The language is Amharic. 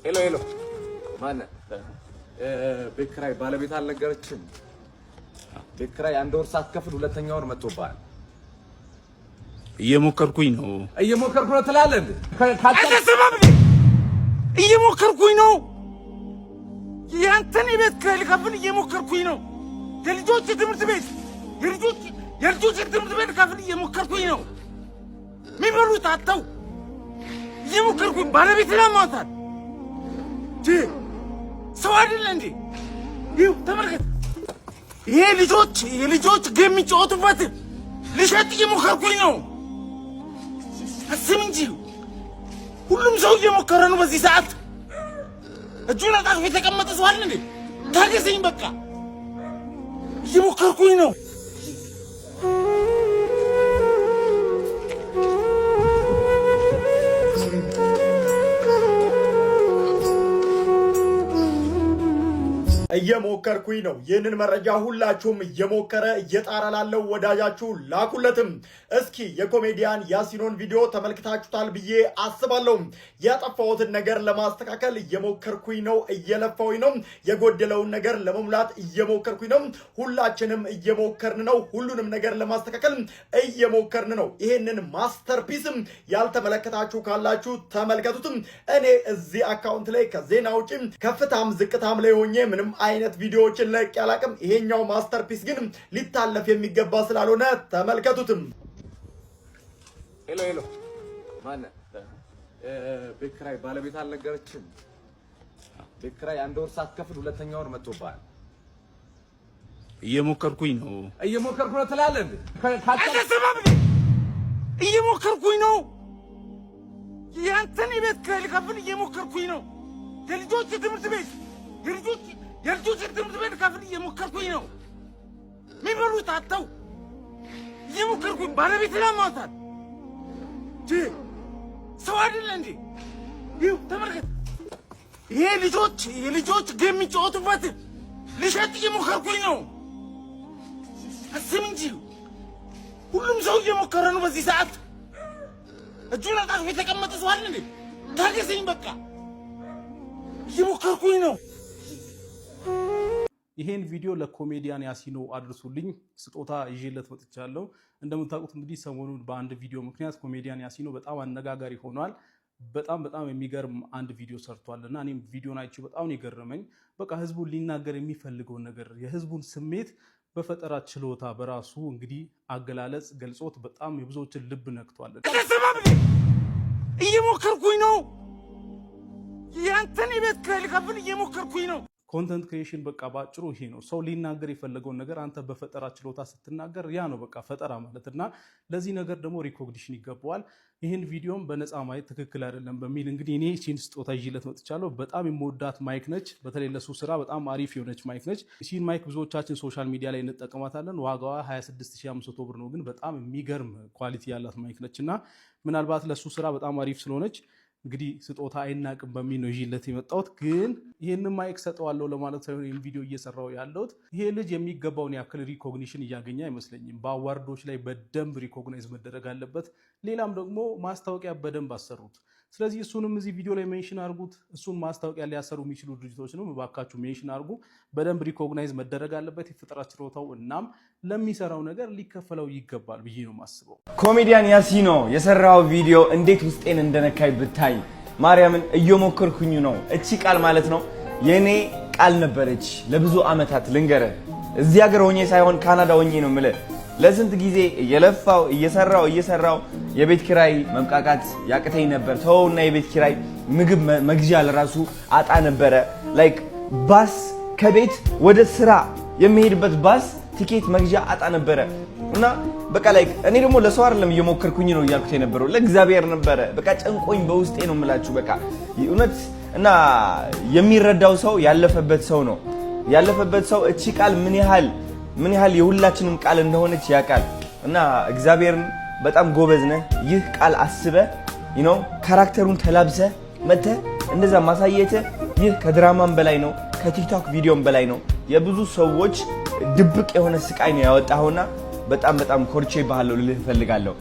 Hello hello፣ ማነህ? ቤት ኪራይ ባለቤት አልነገረችም። ቤት ኪራይ አንድ ወር ሳትከፍል ሁለተኛ ወር መጥቶብሃል። እየሞከርኩኝ ነው። እየሞከርኩ ነው ትላለህ እንዴ? እየሞከርኩኝ ነው። ያንተን የቤት ኪራይ ልከፍል እየሞከርኩኝ ነው። የልጆች ትምህርት ቤት የልጆች ትምህርት ቤት ልከፍል እየሞከርኩኝ ነው። የሚበሉት አጥተው እየሞከርኩኝ፣ ባለቤት ላማታል ሰው አይደለ እንዴ? ይኸው ተመልከት። ይሄ የልጆች game የሚጫወቱበት ልሸጥ እየሞከርኩኝ ነው። አስብ እንጂ፣ ሁሉም ሰው እየሞከረ ነው በዚህ ሰዓት። እጁን አጣጥፎ የተቀመጠ ሰው አለ እንዴ? ታገሰኝ በቃ፣ እየሞከርኩኝ ነው። እየሞከርኩኝ ነው። ይህንን መረጃ ሁላችሁም እየሞከረ እየጣረ ላለው ወዳጃችሁ ላኩለትም። እስኪ የኮሜዲያን ያሲኖን ቪዲዮ ተመልክታችሁታል ብዬ አስባለሁ። ያጠፋሁትን ነገር ለማስተካከል እየሞከርኩኝ ነው፣ እየለፋሁኝ ነው። የጎደለውን ነገር ለመሙላት እየሞከርኩኝ ነው። ሁላችንም እየሞከርን ነው። ሁሉንም ነገር ለማስተካከል እየሞከርን ነው። ይህንን masterpiece ም ያልተመለከታችሁ ካላችሁ ተመልከቱትም። እኔ እዚህ account ላይ ከዜና ውጭ ከፍታም ዝቅታም ላይ ሆኜ ምንም አይነት ቪዲዮዎችን ለቅቄ አላቅም። ይሄኛው masterpiece ግን ሊታለፍ የሚገባ ስላልሆነ ተመልከቱትም። Hello hello፣ ማነህ? ቤት ኪራይ ባለቤት አልነገረችም። ቤት ኪራይ አንድ ወር ሳትከፍል ሁለተኛ ወር መጥቶብሃል። እየሞከርኩኝ ነው። እየሞከርኩ ነው ትላለህ እንዴ? እየሞከርኩኝ ነው። ያንተን የቤት ኪራይ ልከፍል እየሞከርኩኝ ነው። የልጆች ትምህርት ቤት የልጆች ትምህርት ቤት ልከፍል እየሞከርኩኝ ነው። የሚበሉት አጥተው እየሞከርኩኝ፣ ባለቤት ላማታል ሰው አይደለ እንዴ? ይኸው ተመልከት። ይሄ የልጆች game የሚጫወቱበት ልሸጥ እየሞከርኩኝ ነው። አስብ እንጂ፣ ሁሉም ሰው እየሞከረ ነው በዚህ ሰዓት። እጁን አጣጥፎ የተቀመጠ ሰው አለ እንዴ? ታገሰኝ በቃ፣ እየሞከርኩኝ ነው። ይሄን ቪዲዮ ለኮሜዲያን ያሲኖ አድርሱልኝ። ስጦታ ይዤለት መጥቻለሁ። እንደምታውቁት እንግዲህ ሰሞኑን በአንድ ቪዲዮ ምክንያት ኮሜዲያን ያሲኖ በጣም አነጋጋሪ ሆኗል። በጣም በጣም የሚገርም አንድ ቪዲዮ ሰርቷል እና እኔም ቪዲዮን አይቼው በጣም ነው የገረመኝ። በቃ ህዝቡን ሊናገር የሚፈልገውን ነገር፣ የህዝቡን ስሜት በፈጠራ ችሎታ በራሱ እንግዲህ አገላለጽ ገልጾት በጣም የብዙዎችን ልብ ነክቷል። እየሞከርኩኝ ነው። ያንተን የቤት ኪራይ ልከፍል እየሞከርኩኝ ነው። Content creation በቃ በአጭሩ ይሄ ነው። ሰው ሊናገር የፈለገውን ነገር አንተ በፈጠራ ችሎታ ስትናገር ያ ነው በቃ ፈጠራ ማለት። እና ለዚህ ነገር ደግሞ recognition ይገባዋል። ይህን ቪዲዮም በነፃ ማየት ትክክል አይደለም በሚል እንግዲህ እኔ ይህችን ስጦታ ይዤለት መጥቻለሁ። በጣም የምወዳት mic ነች። በተለይ ለሱ ስራ በጣም አሪፍ የሆነች mic ነች። ይህን mic ብዙዎቻችን social media ላይ እንጠቀማታለን። ዋጋዋ 26,500 ብር ነው፣ ግን በጣም የሚገርም quality ያላት mic ነች እና ምናልባት ለሱ ስራ በጣም አሪፍ ስለሆነች እንግዲህ ስጦታ አይናቅም በሚል ነው ይዤለት የመጣሁት። ግን ይህንን mic ሰጠዋለሁ ለማለት ሳይሆን ይህን ቪዲዮ እየሰራው ያለሁት ይሄ ልጅ የሚገባውን ያክል recognition እያገኘ አይመስለኝም። በ award ኦች ላይ በደንብ recognize መደረግ አለበት። ሌላም ደግሞ ማስታወቂያ በደንብ አሰሩት። ስለዚህ እሱንም እዚህ ቪዲዮ ላይ mention አድርጉት። እሱን ማስታወቂያ ሊያሰሩ የሚችሉ ድርጅቶች ነው እባካችሁ mention አድርጉ። በደንብ recognize መደረግ አለበት የፈጠራ ችሎታው፣ እናም ለሚሰራው ነገር ሊከፈለው ይገባል ብዬ ነው የማስበው። ኮሜዲያን ያሲኖ፣ የሰራው ቪዲዮ እንዴት ውስጤን እንደነካኝ ብታይ። ማርያምን እየሞከርኩኝ ነው። እቺ ቃል ማለት ነው የኔ ቃል ነበረች ለብዙ አመታት። ልንገርህ፣ እዚህ ሀገር ሆኜ ሳይሆን ካናዳ ሆኜ ነው የምልህ። ለስንት ጊዜ እየለፋው እየሰራው እየሰራው የቤት ኪራይ መብቃቃት ያቅተኝ ነበር። ተወውና የቤት ኪራይ ምግብ መግዣ ለራሱ አጣ ነበረ። Like bus ከቤት ወደ ስራ የሚሄድበት ባስ ቲኬት መግዣ አጣ ነበረ። እና በቃ like እኔ ደግሞ ለሰው አይደለም እየሞከርኩኝ ነው እያልኩት የነበረው፣ ለእግዚአብሔር ነበረ። በቃ ጨንቆኝ በውስጤ ነው የምላችሁ። በቃ እውነት እና የሚረዳው ሰው ያለፈበት ሰው ነው፣ ያለፈበት ሰው እቺ ቃል ምን ያህል የሁላችንም ቃል እንደሆነች ያውቃል። እና እግዚአብሔርን በጣም ጎበዝ ነህ። ይህ ቃል አስበህ character ኡን ተላብሰህ መተህ እንደዛ ማሳየት ይህ ከድራማም በላይ ነው፣ ከቲክቶክ ቪዲዮም በላይ ነው። የብዙ ሰዎች ድብቅ የሆነ ስቃይ ነው ያወጣኸውና በጣም በጣም ኮርቼብሃለሁ ልልህ እፈልጋለሁ።